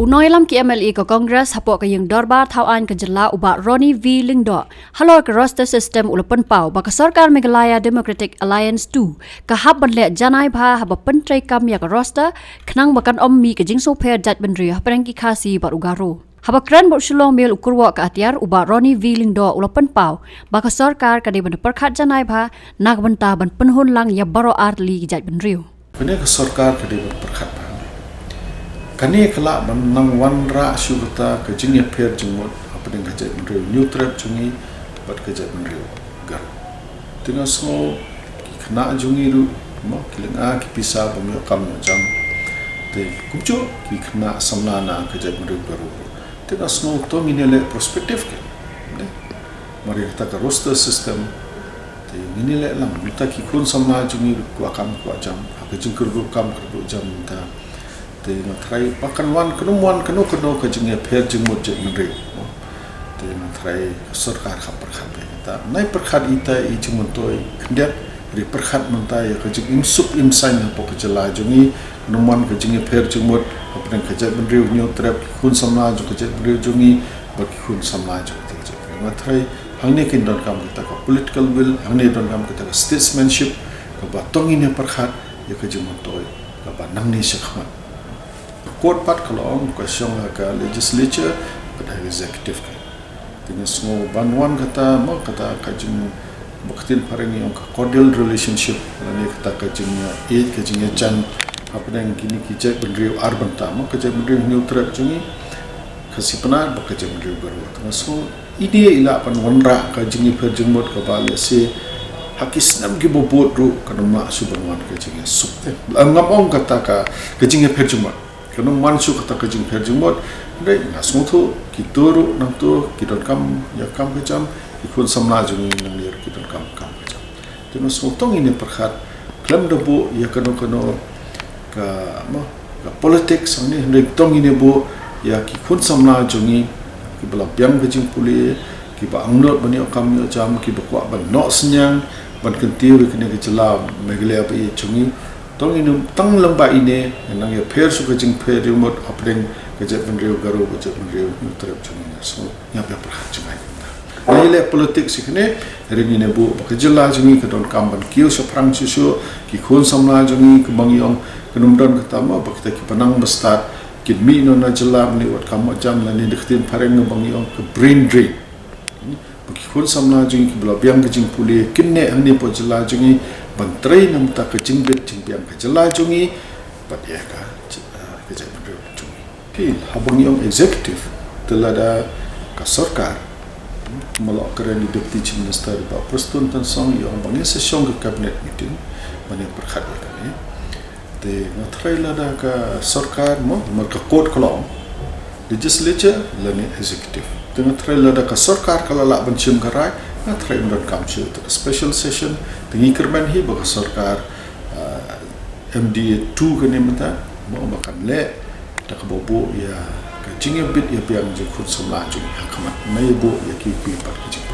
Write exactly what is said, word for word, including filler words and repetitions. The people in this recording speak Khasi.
U nongïalam ki M L A ka Congress hapoh ka ïing dorbar thaw aiñ ka jylla u Bah Ronnie V Lyngdoh, halor ka roster system u la pynpaw ba ka sorkar Meghalaya Democratic Alliance two ka hap ban leh janai bha haba pyntreikam ïa ka roster, khnang ba kan ym mih ka jingsngewpher jaitbynriew hapdeng ki Khasi bad u Garo. Haba kren bad u Shillong Mail u kyrwoh ka atiar u Bah Ronnie V Lyngdoh u la pynpaw ba ka sorkar ka dei ban pyrkhat janai bha na ka bynta ban pynhun lang ïa baroh artylli ki jaitbynriew. Kane ka sorkar ka dei ban pyrkhat bha. Kane ka lah ban nang wanrah shuh kata ka jingïapher jingmut hapdeng ka jaitbynriew Hynñiewtrep jong ngi bad ka jaitbynriew Garo. Te nga sngew ki khynnah jong ngi ruh, mo, ki lynga ki pisa ba ym ïoh kam ïoh jam. Te kumjuh ki khynnah samla na ka jaitbynriew Garo ruh. Te nga sngew to ngin ïaleh perspective kein, ne? Mar ïa kata ka roster system. Te ngin ïaleh lang mynta ki khun samla jong ngi ruh kwah kam kwah jam ha ka jingkyrduh kam kyrduh jam mynta. Te nga tharai ba kan wan, kan ym wan kano kano ka jingïapher jingmut jaitbynriew, mo. Te nga tharai ka sorkar kam pyrkhat bha ïa kata. Nai pyrkhat ita i jingmyntoi khyndiat, ri pyrkhat mynta ïa ka jingimsuk imsaiñ hapoh ka jylla jong ngi. Kan ym wan ka jingïapher jingmut hapdeng ka jaitbynriew Hynñiewtrep, ki khun samla jong ka jaitbynriew jong ngi bad ki khun samla jong ka jaitbynriew. Nga tharai hangne kan donkam kata ka political will, hangne donkam kata ka statesmanship kaba to ngin ïa pyrkhat ïa ka jingmyntoi kaba nangne shakhmat. Ka court pat ka la ong ka shong ha ka legislature bad ha ka executive ka. Te nga sngew ban wan kata, mo, kata ka jing, ba ka ktien phareng ngi ong ka cordial relationship, lane kata ka jingïeit, ka jingïajan hapdeng kine ki jaitbynriew ar bynta, mo, ka jaitbynriew Hynñiewtrep jong ngi, Khasi Pnar bad ka jaitbynriew Garo. Te nga sngew ine i lah ban wanrah ka jingïapher jingmut kaba lehse ha ki snem kiba bud ruh kan ym lah shuh ban wan ka jingïasuk te. Ngam ong kata ka, ka jingïapher jingmut. Kan ym wan shuh kata ka jingpher jingmut. Hynrei nga sngewthuh kito ruh nangto ki donkam ïa kam ka jam, ki khun samla jong ngi nangne ruh ki donkam kam ka jam. Te nga sngewthuh ngin ïa pyrkhat khlem da buh ïa kano kano ka, mo, ka politics hangne, hynrei to ngin ïa buh ïa ki khun samla jong ngi kiba la biang ka jingpule, kiba angnud ban ïoh kam ïoh jam, kiba kwah ban noh synñiang ban kyntiew ïa kane ka jylla Meghalaya ba ïeit jong ngi. To ngin ym tang lem bad ine, nang ïapher shuh ka jingpher jingmut hapdeng ka jaitbynriew Garo, ka jaitbynriew Hynñiewtrep jong ngi. So, ïa pyrkhat jngai kumta. Ngi leh politics ïa kane, hynrei ngin ïa buh ba ka jylla jong ngi ka donkam ban kiew shaphrang shuh shuh, ki khun samla jong ngi kaba ngi ong kan ym don kata mo, ba kita kiba nang ba stad kin mih noh na jylla mynne wat kam wat jam, lane da ka ktien phareng ba ngi ong ka brain drain. Ba ki khun samla jong ngi kiba la biang ka jingpule kin neh hangne hapoh jylla jong ngi ban trei na ka bynta ka jingbit jingbiang ka jylla jong ngi bad ïa ka, ah, ka jaitbynriew jong ngi. Phi, haba ngi ong executive, te lada ka sorkar, ma la kren i Deputy Chief Minister Bah Prestone Tynsong, i ong ba ngin sa shong ka cabinet meeting ban ïa pyrkhat ïa kane. Te nga tharai lada ka sorkar mo, mar ka court ka la ong, legislature lane executive. Te nga tharai lada ka sorkar ka la lah ban shim ka rai, nga tharai ym donkam shuh ïa ka special session. Te ngi kyrmen hi ba ka sorkar, ah, M D A two kane mynta, mo, ba kan leh da kaba buh ïa ka jingïabit ïabiang jong ki khun samla jong ngi ha khmat, nai buh ïa ki, ki pat ki jing